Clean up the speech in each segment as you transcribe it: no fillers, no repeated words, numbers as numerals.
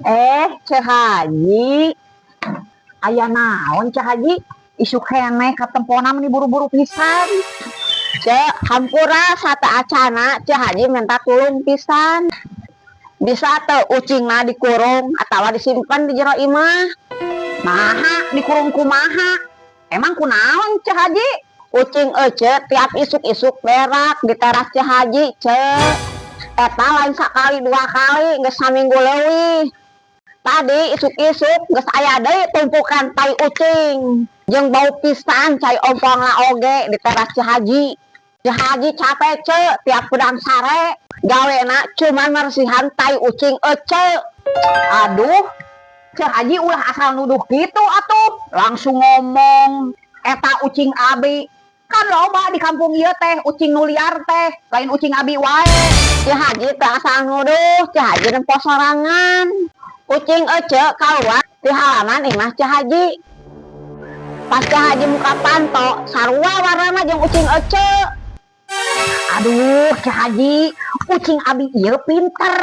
Eh, Ceu Haji. Aya naon, Ceu Haji? Isuk keneh katempona meni buru-buru pisan. Ceu, hampura sateuacana Ceu Haji minta tulung pisan. Bisa teu ucingna dikurung atawa disimpan di jero imah? Naha dikurung kumaha? Emang kunaon, Ceu Haji? Ucing ece tiap isuk-isuk berak di teras Ceu Haji, Ceu. Eta lain sakali dua kali, geus saminggu leuwih. Tadi isuk-isuk geus aya deui tumpukan tai ucing. Jeung bau pisan cai ompongna oge di teras Ceu Haji. Ceu Haji capek, Ceu, tiap hudang sare gawena cuman mersihan tai ucing ece. Aduh, Ceu Haji ulah asal nuduh gitu atuh. Langsung ngomong eta ucing abi. Kan loba di kampung ieu teh ucing nu liar teh, lain ucing abi wae. Ceu Haji teu asal nuduh, Ceu Haji nempo sorangan. Ucing ece keluar di halaman imah Ceu Haji. Pas Ceu Haji muka panto, sarua warnana jeung ucing ece. Aduh, Ceu Haji, ucing abi ieu pinter.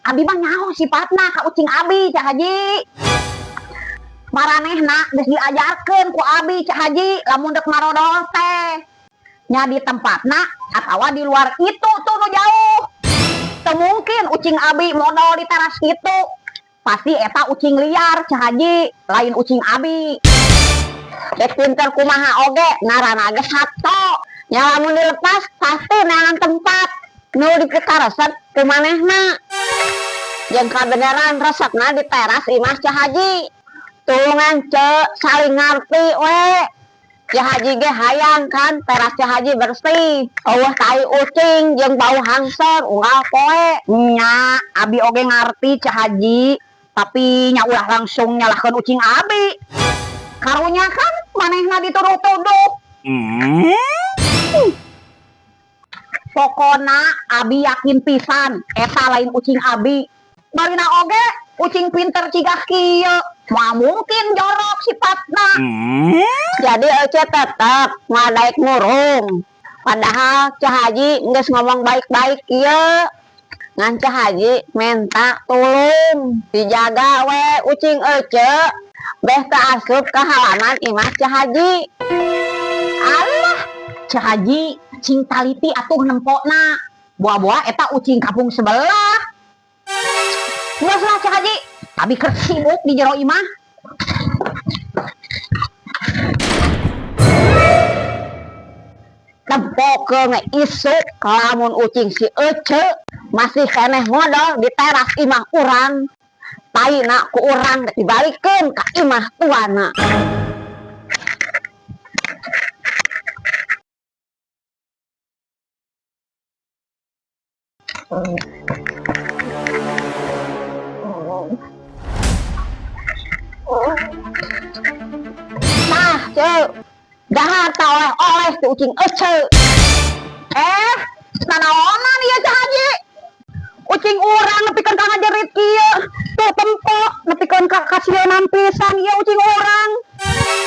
Abi mah nyaho sifatna ka ucing abi, Ceu Haji. Maranehna geus diajarkeun ku abi, Ceu Haji, lamun dek marodol teh. Nya di tempatna atawa di luar itu tuh nu jauh. Teu mungkin ucing abi modol di teras itu. Pasti eta ucing liar, Ceu Haji, lain ucing abi. Dek pinter kumaha oge, ngaranna ge sato. Nya lamun dilepas pasti neangan tempat nu dipikaresep ku manehna. Jeung kabeneran resepna di teras imah Ceu Haji. Tulungan, Ceu, saling ngarti we. Ceu Haji ge hayang kan teras Ceu Haji bersih. Euweuh tai ucing jeung bau hangseur unggal poe. Nya, abi oge ngarti, Ceu Haji, tapi nya ulah langsung nyalahkeun ucing abi. Karunya kan manehna dituduh-tuduh. Pokona abi yakin pisan eta lain ucing abi. Barina oge ucing pinter cigah kieu. Moal mungkin jorok sifatna. Jadi ece tetep ngadaik ngurung. Padahal Ceu Haji geus ngomong baik-baik kieu. Ngan Ceu Haji minta tulung dijaga we ucing ece beh teu asup ke halaman imah Ceu Haji. Alah, Ceu Haji cing taliti atuh nempokna. Boa-boa eta ucing kampung sebelah. Geus lah, Ceu Haji, abi keur sibuk di jero imah. Tempokeun isuk lamun ucing si Ece masih keneh modol di teras imah urang. Taina ku urang dibalikeun ka imah tuana. Nah, Ceu, dahar ta oleh-oleh ti ucing Ece. Eh, nanaonan ieu, Ceu Haji? Ucing urang nepikeun ka ngajerit kieu. Tuh tempo nepikeun ka kasieunan pisan ieu ucing urang.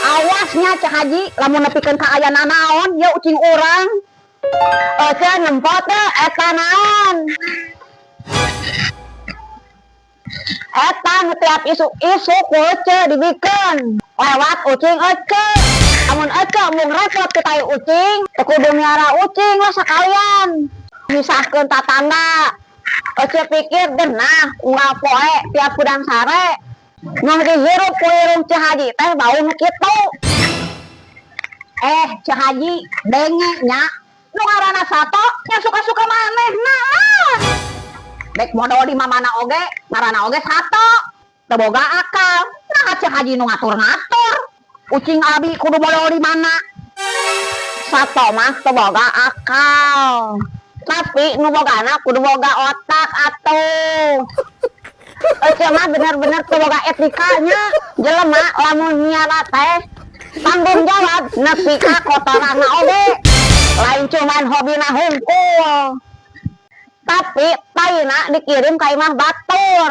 Awasnya, Ceu Haji, lamun nepikeun ka aya nanaon ieu ucing urang. Ece nempo teu eta naon? Eta nu tiap isuk-isuk ku Ece dibikeun lewat ucing Ece. Lamun Ece mung repot ku tai ucing, teu kudu miara ucing lah sakalian. Misahkeun tatangga. Ece pikir genah unggal poe tiap hudang sare. Nu dihirup ku irung Ceu Haji teh bau nu kitu. Eh, Ceu Haji, denge nya. Nu ngaranna sato nya suka-suka manehna lah. Dek modol di mamana oge, ngaranna oge sato. Teu boga akal. Nah, Ceu Haji nu ngatur-ngatur. Ucing abi kudu modol di mana? Sato mah teu boga akal. Tapi nu bogana kudu boga otak atuh. Ece mah bener-bener teu boga etikanya. Jelema lamun miara teh tanggung jawab nepi ka kotoranna oge. Lain cuman hobina hungkul. Tapi taina dikirim ka imah batur.